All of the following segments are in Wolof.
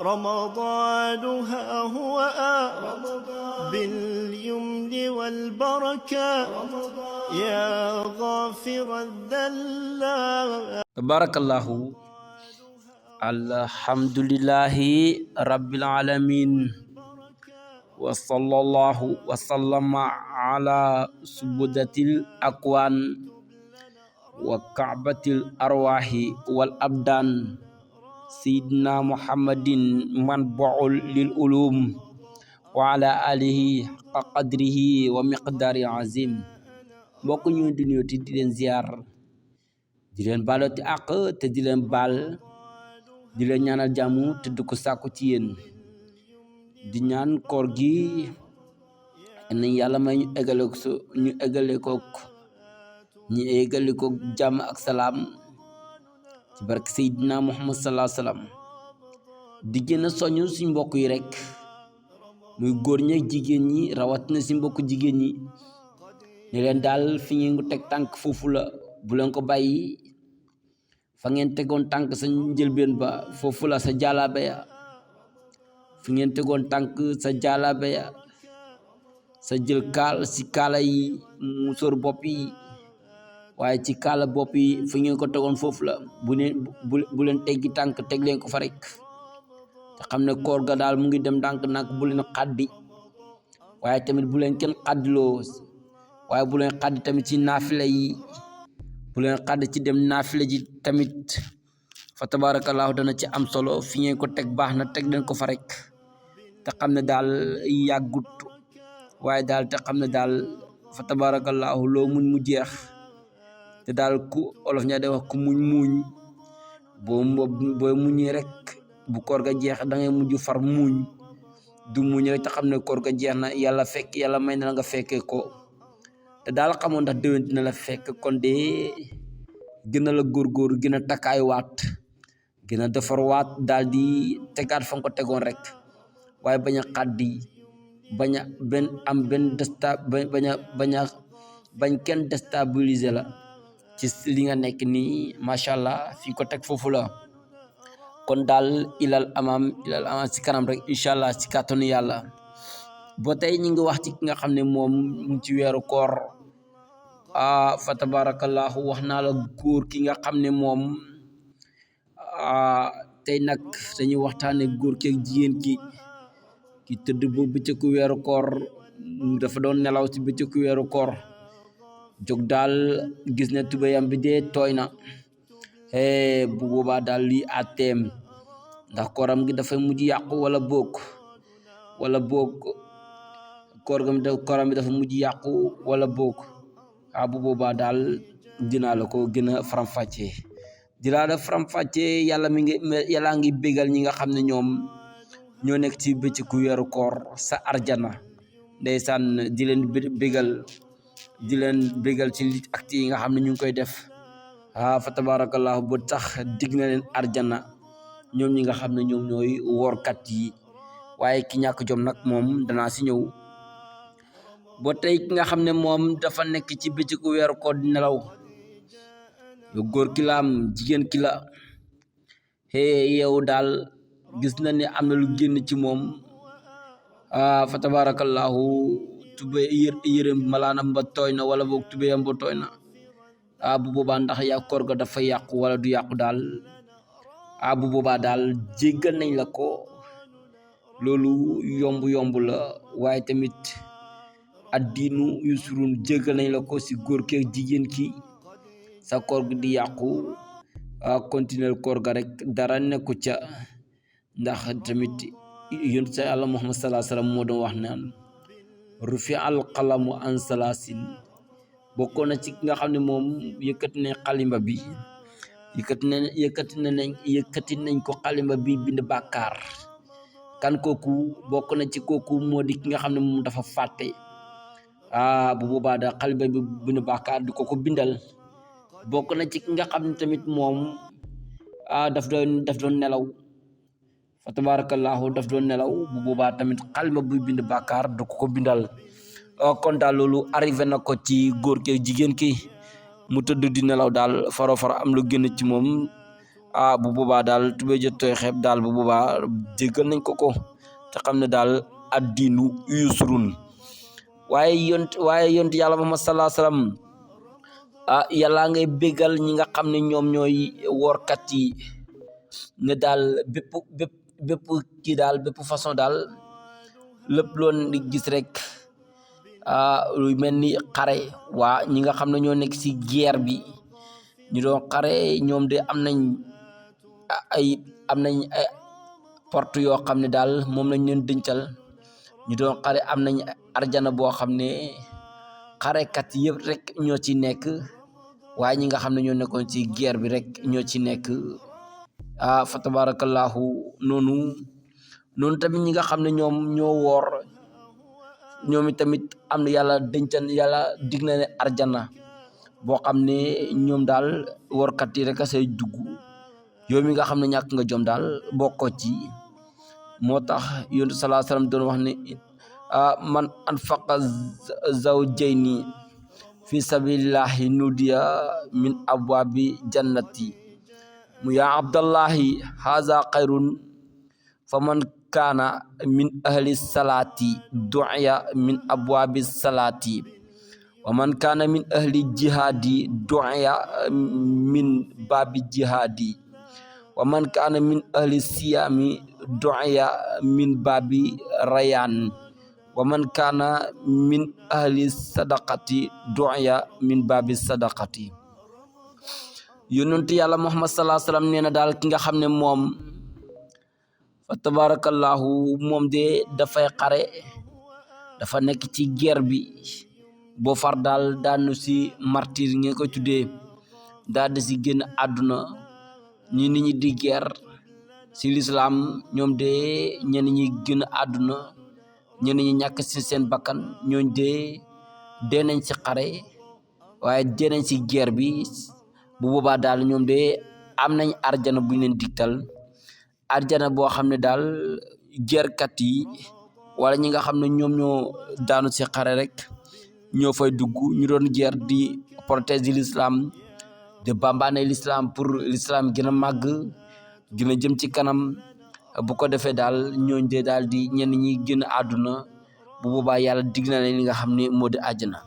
رمضان ها هو باليمن والبركة يا غافر الذلات. بارك الله. الحمد لله رب العالمين، وصلى الله وسلم على سبودة الأكوان وكعبة الأرواح والأبدان سيدنا محمد منبع للعلوم وعلى آله حق قدره ومقدار عظيم. mbokk ñu di nuyu di leen ziar, di leen baloti ak te di leen bal, di leen ñaanal jàmm te du ko sàkku ci yéen, di ñaan koor gi nañ yàlla may ñu eggale ko jàmm ak salaam ci barke Seydina Muhammad sallallahu alayhi wasallam. di gën a soñu suñ mbokk yi rek, muy góor ñi ak jigéen ñi, rawatina si mbokk jigéen ñi, ne leen daal fi ngeen ko teg tànk foofu la, bu leen ko bàyyi. fa ngeen tegoon tànk sa njëlbeen ba foofu la sa jaalaabe ya, fi ngeen tegoon tànk sa jaalaabe ya, sa jël kaal si kaala yi musóor bopp yi, waaye ci kaala bopp yi fi ngeen ko tegoon foofu la. bu leen teggi tànk, teg leen ko fa rek te xam ne koor ga daal mu ngi dem ndànk-ndànk. bu leen xaddi, waaye tamit bu leen kenn xaddiloo, waaye bu leen xaddi tamit ci naafila yi, bu leen xaddi ci dem naafila ji tamit. fa tabarakallahu dana ci am solo. fi ngeen ko teg baax na, teg leen ko fa rek te xam ne daal yàggut, waaye daal te xam ne daal fa tabarakallahu loo muñ mu jeex. te daal ku olof ñaa day wax ku muñ muñ, boo muñee rek bu koor ga jeex da ngay mujj far muñ, du muñ rek te xam ne koor ga jeex na. yàlla may na la nga fekkee ko, te daal xamoon ndax déwén dina la fekk. kon de gën a la góorgóor, gën a takkaay waat, gën a defar waat, daal di tegaat fa nga ko tegoon rek, waaye bañ a xaddi, bañ kenn déstabiliser la ci li nga nekk nii. macha allah fi ko teg foofu la. kon daal ilal amam si kanam rek incha allah si kàttanu yàlla. ba tey ñu ngi wax ci ki nga xam ne moom mu ci weeru koor. fa tabarakallahu wax naa la góor ki nga xam ne moom tey nag dañuy waxtaane góor ki ak jigéen ki tëdd ba bëccëgu weeru koor, dafa doon nelaw ci bëccëgu weeru koor, jóg daal gis ne tubéyam bi dee tooy na. bu boobaa daal lii àtteem, ndax kooram gi dafay mujj yàqu wala boog kooram bi dafa mujj yàqu wala boog. bu boobaa daal dinaa la ko gën a faram-fàccee. yàlla ngi bégal ñi nga xam ne ñoom ñoo nekk ci bëccëgu weeru koor sa arjana. ndeysaan di leen bégal ci acte yi nga xam ne ñu ngi koy def. fa tabarakallahu ba tax dig na leen arjana ñoom ñi nga xam ne ñoom ñooy woorkat yi. waaye ki ñàkk jom nag moom danaa si ñëw. ba tey ki nga xam ne moom dafa nekk ci bëccëgu weeru koor di nelaw, lu góor ki la am jigéen ki la, yow daal gis na ne am na lu génn ci moom. fa tabarakallahu tubé yërëm malaanam ba tooy na, wala boog tubéyam ba tooy na. bu boobaa ndax koor ga dafa yàqu wala du yàqu daal. bu boobaa daal jéggal nañ la ko. loolu yomb la, waaye tamit addiinu yusrun, jéggal nañ la ko si góor ki ak jigéen ki. sa koor gi di yàqu, continuer koor ga rek, dara nekku ca. ndax tamit yonent sa Yàlla Muhammad sallallahu alayhi wasallam moo doon wax naan rufi al qalamu an salaasin. bokkoon na ci ki nga xam ne moom yëkkati nañ xalimba bi, yëkkati nañ ko xalimba bi bind bàkkaar. kan kooku? bokk na ci kooku moo di ki nga xam ne moom dafa fàtte. bu boobaa da xalimba bi bind bàkkaar di ko bindal. bokk na ci ki nga xam ne tamit moom daf doon nelaw. fa tabarakallahu daf doon nelaw. bu boobaa tamit xalimba buy bind bàkkaar du ko bindal. kon daal loolu arrivé na ko ci góor ki jigéen ki, mu tëdd di nelaw daal faro am lu génn ci moom. bu boobaa daal tubéy ja tooy xeeb daal bu boobaa jéggal nañ ko te xam ne daal addiinu yusrun waaye yont yàlla Muhammad sallallahu alayhi wasallam yàlla ngay béggal ñi nga xam ne ñoom ñooy woorkat yi ne daal bépp kii daal bépp façon daal lépp loon gis rek lu mel ni xare waa ñi nga xam ne ñoo nekk ci guerre bi ñu doon xare ñoom de am nañ ay porte yoo xam ne daal moom lañ leen dëncal ñu doon xare am nañ arjana boo xam ne xarekat yëpp rek ñoo ci nekk waaye ñi nga xam ne ñoo nekkoon ci guerre bi rek ñoo ci nekk fa tabarakallahu noonu tamit ñi nga xam ne ñoom ñoo woor ñoom tamit am na yàlla dëncan yàlla dig na ne arjana boo xam ne ñoom daal workat yi rek a say dugg yow mi nga xam ne ñàkk nga jom daal bokkoo ci moo tax yonent sallallahu alayhi wasallam doon wax ne man anfaqa zawjayni fi sabilillahi nudiya min abwabi jannati mu yaa abdallahi haza xayrun fa man kaana min ahli salati du'iya min abwabi salati wa man kaana min ahli jihadi du'iya min babi jihadi wa man kaana min ahli siyami du'iya min babi rayan wa man kaana min ahli sadaqati du'iya min babi sadaqati yonent yàlla Muhammad sallallahu alayhi wasallam nee na daal ki nga xam ne moom fa tabarakallahu moom de dafay xare dafa nekk ci guerre bi boo far daal daanu si martyr ngeen koy tuddee daal di si génn àdduna ñi nit ñi di guerre si l'islam ñoom de ñenn ñi génn àdduna ñenn ñi ñàkk si seen bakkan ñooñ de dee nañ si xare waaye dee nañ si guerre bi bu boobaa daal ñoom de am nañ arjana buñ leen digtal arjana boo xam ne daal guerrekat yi wala ñi nga xam ne ñoom ñoo daanu si xare rek ñoo fay dugg ñu doon guerre di protéger l'islam de bambaane l'islam pour l'islam gën a màgg gën a jëm ci kanam bu ko defee daal ñooñ de daal di ñenn ñi gën a àdduna bu boobaa yàlla dig na leen li nga xam ne moo di àjjana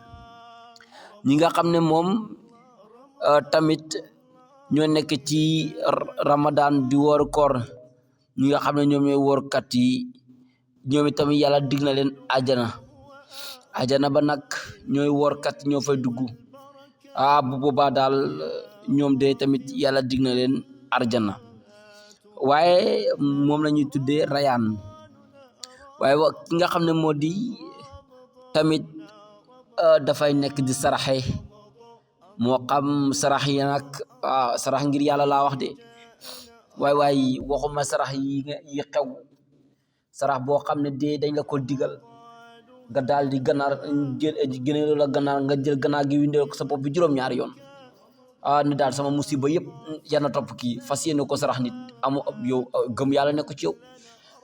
ñi nga xam ne moom tamit ñoo nekk ci ramadan di woor koor ñi nga xam ne ñoom ñooy woorkat yi ñoom tamit yàlla dig na leen àjjana ba nag ñooy woorkat ñoo fay dugg bu boobaa daal ñoom de tamit yàlla dig na leen arjana waaye moom la ñuy tuddee rayaan waaye ki nga xam ne moo di tamit dafay nekk di saraxe moo xam sarax yi nag sarax ngir yàlla laa wax de waay waxuma sarax yi xew sarax boo xam ne de dañ la ko digal nga daal di ganaar génne la ganaar nga jël ganaar gi windeel ko sa bopp bi juróom-ñaari yoon ne daal sama musiba yëpp yar na topp kii fas yéene ko sarax nit amu yow gëm yàlla ne ko ci yow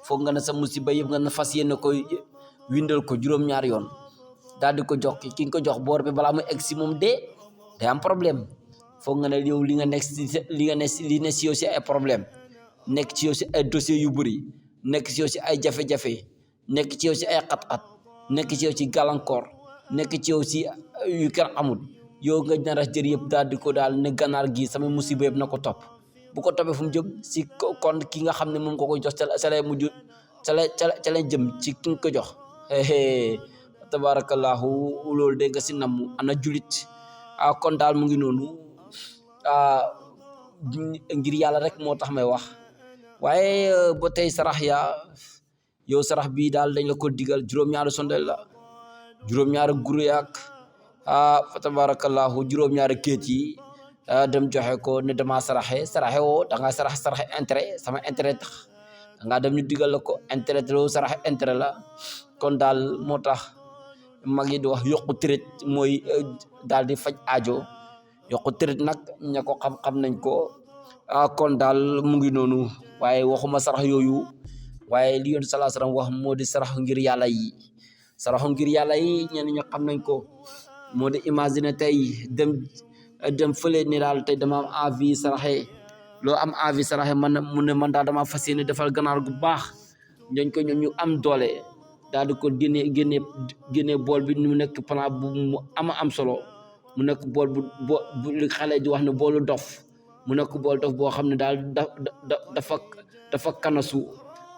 foog nga ne sa musiba yëpp nga fas yéene ko windeel ko juróom-ñaari yoon daal di ko jox ki nga ko jox boor bi balaa muy egg si moom dee day am problème foog nga ne yow li ne si yow si ay problème nekk ci yow si ay dossier yu bëri nekk ci yow si ay jafe-jafe nekk ci yow si ay xat-xat nekk ci yow si gàllankoor nekk ci yow si yu kenn amul yow nga nar a jër yëpp daal di ko daal ne ganaar gi sama musiba yëpp na ko topp bu ko toppee fu mu jëm si kon ki nga xam ne moom ko koy jox ca lay mujj ca lay jëm ci ki nga ko jox tabarakallahu loolu de nga si namm ana julit kon daal mu ngi noonu ngir yàlla rek moo tax may wax waaye ba tey sarax ya yow sarax bii daal dañ la ko digal juróom-ñaari sondel la juróom-ñaari guru yaak fa tabarakallahu juróom-ñaari kéet yi dem joxe ko ne dama saraxe woo da nga saraxe intérêt sama intérêt tax da nga dem ñu digal la ko intérêt loo saraxe intérêt la kon daal moo tax mag yi di wax yokku tërét mooy daal di faj aajo yokku tërét nag ña ko xam nañ ko kon daal mu ngi noonu waaye waxuma sarax yooyu waaye li yoon sallallahu alayhi wasallam wax moo di sarax ngir yàlla yi sarax ngir yàlla yi ñenn ñi xam nañ ko moo di imaginer tey dem fële ni daal tey dama am envie saraxe loo am envie saraxe man mu ne man daal dama fas yéene defal ganaar gu baax ñooñ ko ñoom ñu am doole daal di ko génne bool bi mu nekk plan bu mu am solo mu nekk bool bu li xale di wax ne boolu dof mu nekk bool dof boo xam ne daal dafa kanasu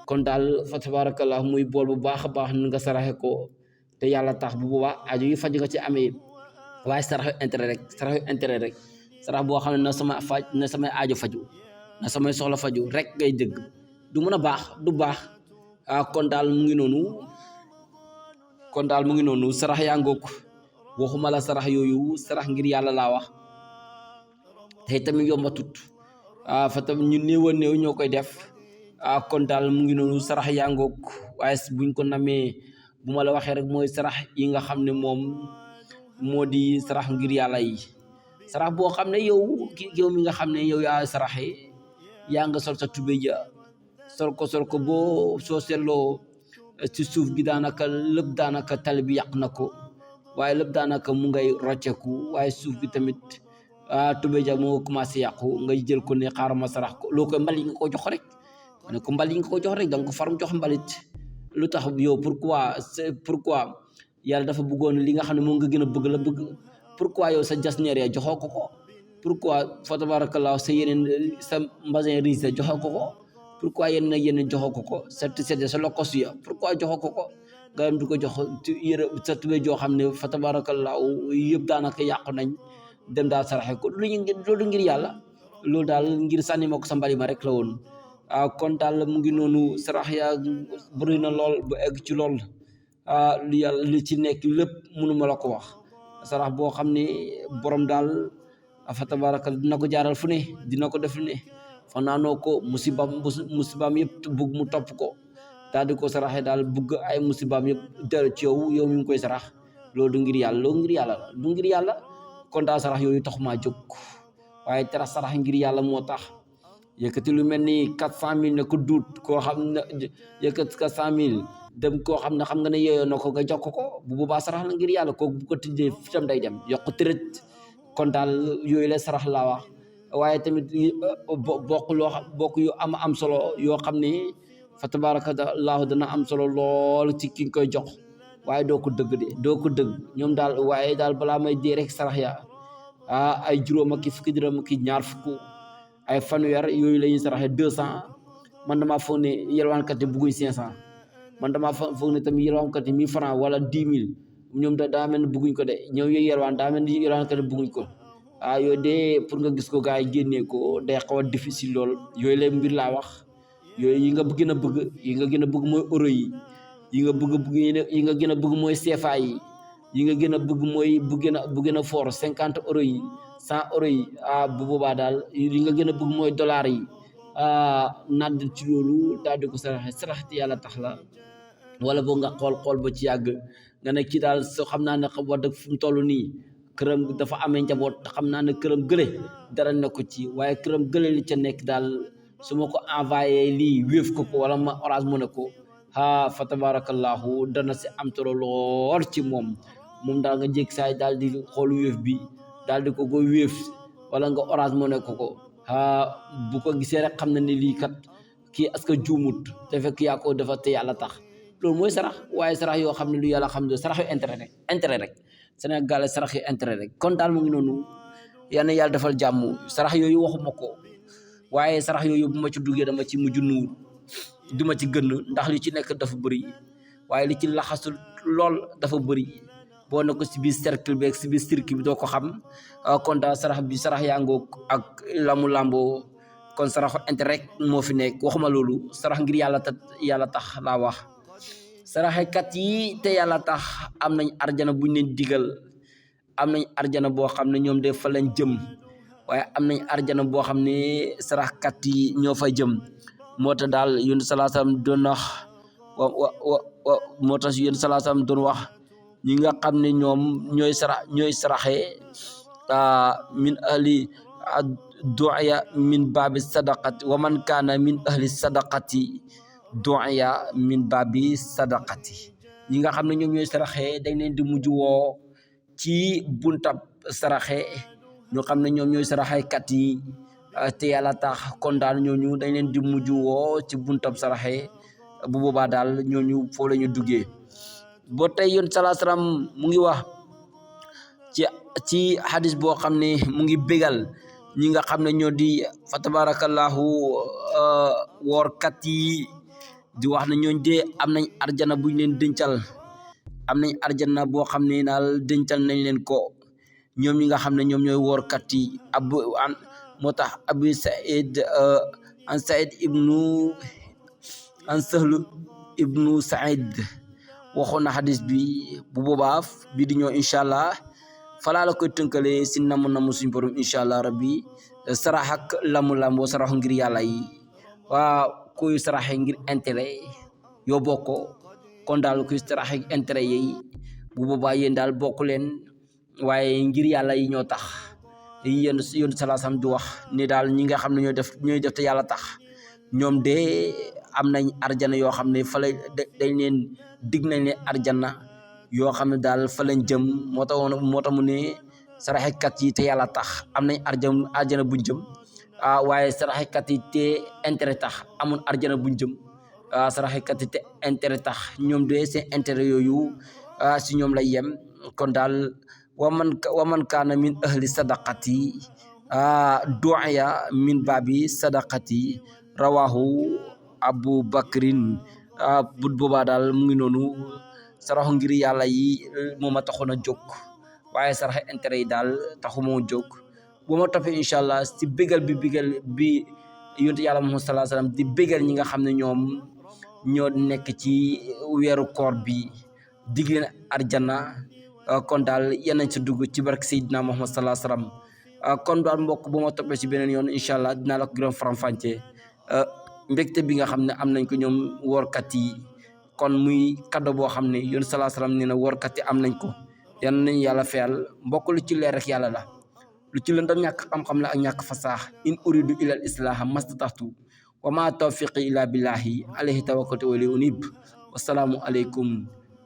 kon daal fa tabarakallah muy bool bu baax a baax nga saraxe ko te yàlla tax bu boobaa aju yi faj nga ci amee waaye saraxu intérêt rek sarax boo xam ne na samay aajo faju na samay soxla faju rek ngay dëgg du mën a baax du baax kon daal mu ngi noonu sarax yaa ngoog waxuma la sarax yooyu sarax ngir yàlla laa wax te tamit yombatut fa tamit ñu néew a néew ñoo koy def kon daal mu ngi noonu sarax yaa ngoog waaye buñ ko namee bu ma la waxee rek mooy sarax yi nga xam ne moom moo di sarax ngir yàlla yi sarax boo xam ne yow mi nga xam ne yow yaa saraxe yaa nga sol sa tubéy ja sol ko boo soo seetloo ci suuf gi daanaka lépp daanaka tali bi yàq na ko waaye lépp daanaka mu ngay rocceeku waaye suuf gi tamit tubéy ja moo commencé yàqu nga jël ko ne xaaral ma sarax ko loo koy mbalit nga ko jox rek ma ne ko mbalit nga ko jox rek danga ko farum jox mbalit lu tax yow pourquoi yàlla dafa bëggoon li nga xam ne moom nga gën a bëgg la bëgg pourquoi yow sa jasneer ya joxoo ko pourquoi fa tabarakallah sa yeneen sa mbasin riche joxoo ko pourquoi yeneen joxoo ko sa tiset sa lokos ya pourquoi joxoo ko nga dem di ko jox yére sa tubéy joo xam ne fa tabarakallah yëpp daanaka yàqu nañ dem daal saraxe ko loolu ngir yàlla loolu daal ngir sànni ma ko sa mbali ma rek la woon kon daal mu ngi noonu sarax yaa bëri na lool bu egg ci lool li ci nekk lépp mënuma la ko wax sarax boo xam ne borom daal fa tabaraka dina ko jaaral fu ne dina ko def ne fanaanoo ko musibaam yëpp bugg mu topp ko daal di ko saraxe daal bugg ay musibaam yëpp dellu ci yow mi ngi koy sarax loolu du ngir yàlla du ngir yàlla kon daal sarax yooyu tax maa jóg waaye tera sarax ngir yàlla moo tax yëkkati lu mel ni 400 000 ne ko duut koo xam ne yëkkati 400 000 dem koo xam ne xam nga ne yeyoo na ko nga jox ko bu boobaa sarax la ngir yàlla kooku bu ko tijjee fitam day dem yokk tërët kon daal yooyu la sarax laa wax waaye tamit bokk yu am solo yoo xam ne fa tabarakallahu dana am solo lool ci ki nga koy jox waaye doo ko dëgg ñoom daal waaye daal balaa may dee rek sarax ya ay juróom ak fukki dërëm ak ñaar fukk ay fanweer yooyu la ñuy saraxe 200 man damaa foog ne yelwaankat yi bugguñ 500 man damaa foog ne tamit yelwaankat yi 1000 francs wala 10 000 ñoom daa mel ne bugguñ ko de ñoom yooyu yelwaan daa mel ni yelwaankat yi bugguñ ko yooyu de pour nga gis ko gars yi génnee ko day xaw a difficile lool yooyu lay mbir laa wax yooyu yi nga gën a bëgg mooy euro yi nga gën a bëgg mooy CFA yi nga gën a bëgg mooy bu gën a fort 50 euros yi 100 euros yi bu boobaa daal yi nga gën a bëgg mooy dollar yi nadd ci loolu daal di ko sarax te yàlla tax la wala boo nga xool ba ci yàgg nga ne kii daal soo xam naa ne wax dëgg fu mu toll nii këram dafa amee njaboot te xam naa ne këram gële dara nekk ci waaye këram gële li ca nekk daal su ma ko envoyé lii wéef ko wala ma Orange Money ko fa tabarakallahu dana si am solo lool ci moom daal nga jékki saay daal di xool wéef bi daal di ko wéef wala nga Orange Money ko bu ko gisee rek xam na ne lii kat kii est-ce que juumut te fekk yaa ko dafa te yàlla tax loolu mooy sarax waaye sarax yoo xam ne lu yàlla xam ne sarax yu intérêt rek Sénégal sarax yu intérêt rek kon daal mu ngi noonu yal na yàlla defal jàmm sarax yooyu waxuma ko waaye sarax yooyu bu ma ci duggee dama ci mujj nuur duma ci gën ndax li ci nekk dafa bëri waaye li ci laxasul lool dafa bëri boo ne ko si biir cercle bi ak si biir circuit bi doo ko xam kon daal sarax yaa ngoog ak lamu lamboo kon saraxu intérêt rek moo fi nekk waxuma loolu sarax ngir yàlla tax laa wax saraxekat yi te yàlla tax am nañ arjana buñ leen digal am nañ arjana boo xam ne ñoom de fa lañ jëm waaye am nañ arjana boo xam ne saraxkat yi ñoo fa jëm moo tax daal yéen salaasam doon wax moo tax yéen salaasam doon wax ñi nga xam ne ñoom ñooy saraxe min ahli du'ya min baabi sadaqati wa man kaana min ahli sadaqati du'ya min baabi sadaqati ñi nga xam ne ñoom ñooy saraxe dañ leen di mujj woo ci buntab saraxe ñoo xam ne ñoom ñooy saraxekat yi te yàlla tax kon daal ñooñu dañ leen di mujj woo ci buntab saraxe bu boobaa daal ñooñu foo la ñu duggee ba tey yoon salaa salaam mu ngi wax ci hadis boo xam ne mu ngi bégal ñi nga xam ne ñoo di fa tabarakallahu woorkat yi di wax ne ñooñ de am nañ arjana buñ leen dencal am nañ arjana boo xam ne daal dencal nañ leen ko ñoom ñi nga xam ne ñoom ñooy woorkat yi moo tax abu said an said ibnu an sahlu ibnu said waxoon na hadis bi bu boobaa bi di ñëw incha allah falaa la koy tënkale si namu suñ borom incha allah rabbi sarax ak lamu saraxu ngir yàlla yi waa kuy saraxe ngir intérêt yoo bokko kon daal kuy saraxe intérêt yi bu boobaa yéen daal bokku leen waaye ngir yàlla yi ñoo tax yéen salaasam di wax ni daal ñi nga xam ne ñooy def te yàlla tax ñoom de am nañ arjana yoo xam ne fa la dañ leen dig nañ leen arjana yoo xam ne daal fa lañ jëm moo tax mu ne saraxekat yi te yàlla tax am nañ arjana buñ jëm waaye saraxekat yi te intérêt tax amul arjana buñ jëm saraxekat yi te intérêt tax ñoom de seen intérêt yooyu si ñoom lay yem kon daal waman kaana min ahli sadaqati du'ya min baabi sadaqati rawahu abu bakrin bu boobaa daal mu ngi noonu saraxu ngir yàlla yi moo ma taxoon a jóg waaye saraxe intérêt yi daal taxu moo jóg bu ma toppee incha allah si bégal bi yonent yàlla Muhammad sallallahu alayhi wasallam di bégal ñi nga xam ne ñoom ñoo nekk ci weeru koor bi dig leen arjana kon daal yal nañ ci dugg ci barke Seydina Muhammad sallallahu alayhi wasallam kon daal mbokk bu ma toppee ci beneen yoon incha allah dinaa la ko gërëm faram-fàccee mbégte bi nga xam ne am nañ ko ñoom woorkat yi kon muy cadeau boo xam ne yoon sallallahu alayhi wasallam nee na woorkat yi am nañ ko yal nañ yàlla fayal mbokk lu ci leer rek yàlla la lu ci lëndam ñàkk xam-xam la ak ñàkk fasaax in uridu ila al islaha mastata'tu wa ma tawfiqi illa billahi alayhi tawakkaltu wa ilayhi unib wassalaamu aleykum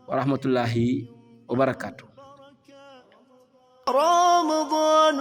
wa rahmatullahi wa barakatuh رمضان